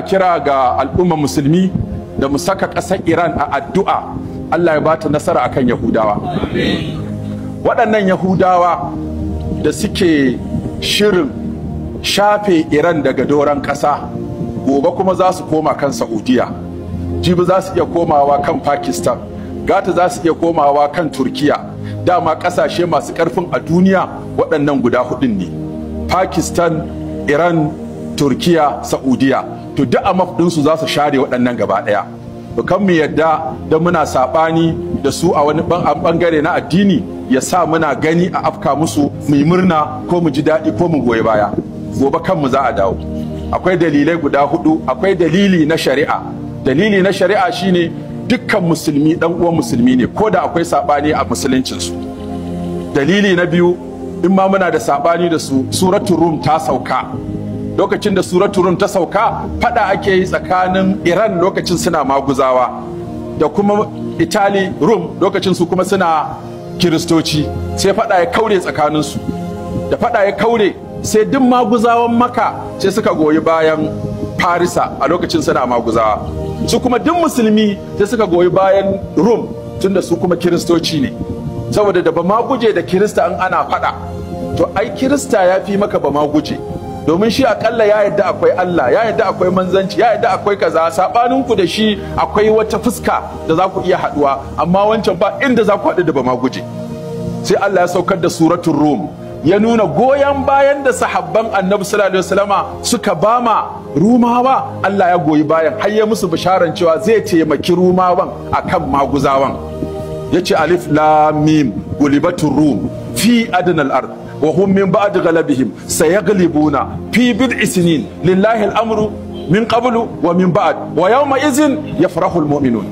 Kira ga al'ummar musulmi da mu saka ƙasar Iran a addu'a, Allah ya bata nasara akan Yahudawa. Waɗannan Yahudawa da suke shirin shafe Iran daga doron ƙasa, gobe kuma za su koma kan Saudiya, jibi za su iya komawa kan Pakistan, gata za su iya komawa kan Turkiya. Dama ƙasashe masu ƙarfin a duniya waɗannan guda hudun ne: Pakistan, Iran, Turkiya, Saudiya. To duk a map ɗinsu za su share waɗannan gaba ɗaya. To kan mu yadda da muna saɓani da su a wani ɓangare na addini ya sa muna gani a afka musu mu yi murna ko mu ji daɗi ko mu goyi baya. Gobe kanmu za a dawo. Akwai dalilai guda hudu. Akwai dalili na shari'a. Dalili na shari'a shine dukkan musulmi dan uwan musulmi ne, ko da akwai saɓani a musuluncinsu. Dalili na biyu, in ma muna da saɓani da su, Suratul Rum ta sauka. Lokacin da Suratul Rum ta sauka, fada ake yi tsakanin Iran, lokacin suna maguzawa, da kuma Italy, Rum, lokacin su kuma suna Kiristoci. Sai fada ya kaure tsakaninsu. Da fada ya kaure, sai duk maguzawan Maka sai suka goyi bayan Farisa, a lokacin suna maguzawa. Su kuma duk musulmi sai suka goyi bayan Rum, tunda su kuma Kiristoci ne. Saboda da ba maguje da Kirista in ana fada, to ai Kirista ya fi maka ba maguje, domin shi akalla ya yadda akwai Allah, ya yadda akwai manzanci, ya yadda akwai kaza. Sabanin ku da shi, akwai wata fuska da za ku iya haduwa, amma wancan ba inda za ku haɗu da ba maguje. Sai Allah ya saukar da Suratul Rum, ya nuna goyon bayan da sahabban Annabi sallallahu alaihi wasallama suka bama Rumawa. Allah ya goyi bayan, har ya musu bisharan cewa zai taimaki Rumawan akan maguzawan. Yace: "Alif lam mim, gulibatur rum fi adnal ard wa hum min ba'd ghalabihim sayaglibuna fi bid'i sinin, lillahi al-amru min qablu wa min ba'd, wa yawma idhin yafrahu al-mu'minun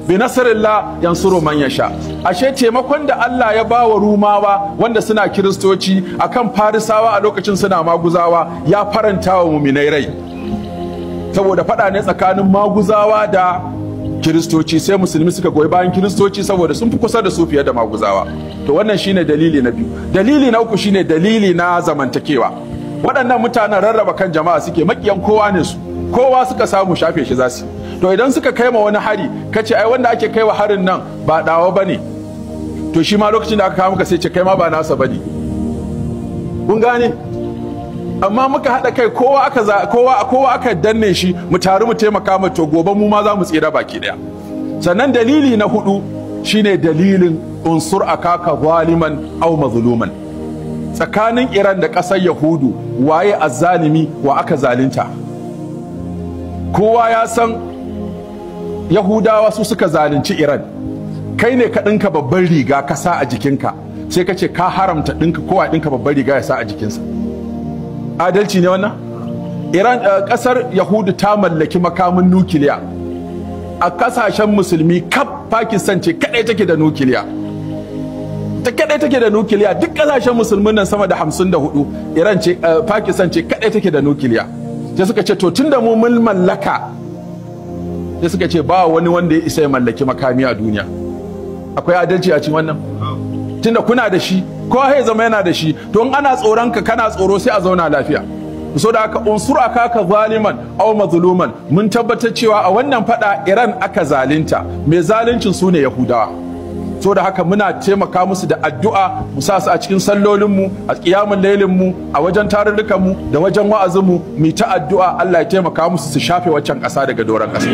bi nasrillah yansuru man yasha." Ashe taimakon da Allah ya ba wa Rumawa, wanda suna Kiristoci, akan Farisawa, a lokacin suna maguzawa, ya faranta wa muminai rai, saboda fada ne tsakanin maguzawa da Kiristoci. Sai musulmi suka goyi bayan Kiristoci saboda sun fi kusa da su fiye da maguzawa. To wannan shine dalili na biyu. Dalili na uku shine dalili na zamantakewa. Waɗannan mutanen rarraba kan jama'a suke, makiyan kowa ne su. Kowa suka samu, shafe shi zasu. To idan suka kai ma wani hari, kace ai wanda ake kaiwa harin nan ba dawo bane, to shi ma lokacin da aka kawo maka sai ce kai ma ba nasa bane. Kun gane? Amma muka haɗa kai, kowa aka danne shi, mu taru mu taimaka mu, to gobe mu ma za mu tsira baki ɗaya. Sannan dalili na hudu shine dalilin unsur akaka zaliman aw mazluman. Tsakanin Iran da ƙasar Yahudu, waye azzalimi, wa aka zalunta? Kowa ya san Yahudawa su suka zalunci Iran. Kai ne ka ɗinka babban riga ka sa a jikinka, sai ka ce ka haramta ɗinka kowa ɗinka babban riga ya sa a jikinsa. Adalci ne wannan? Iran, ƙasar Yahudu ta mallaki makamin nukiliya. A kasashen musulmi kaf, Pakistan ce kadai take da nukiliya, ta kadai take da nukiliya. Duk kasashen musulmin nan sama da 54, Iran ce, Pakistan ce kadai take da nukiliya. Sai suka ce to tunda mu mun mallaka, sai suka ce ba wani wanda ya isa ya mallaki makami a duniya. Akwai adalci a cikin wannan? Tunda kuna da shi, kowa ya zama yana da shi, to in ana tsoron ka, kana tsoro, sai a zauna lafiya. So da aka unsur akaka zaliman aw mazluman, mun tabbatar cewa a wannan fada Iran aka zalunta, mai zaluncin su ne Yahudawa. So da haka muna taimaka musu da addu'a, mu sa su a cikin sallolinmu, a qiyamul lailinmu, a wajen tarurrukanmu da wajen wa'azinmu, mu ta addu'a Allah ya taimaka musu su shafe waccan ƙasa daga doron ƙasa.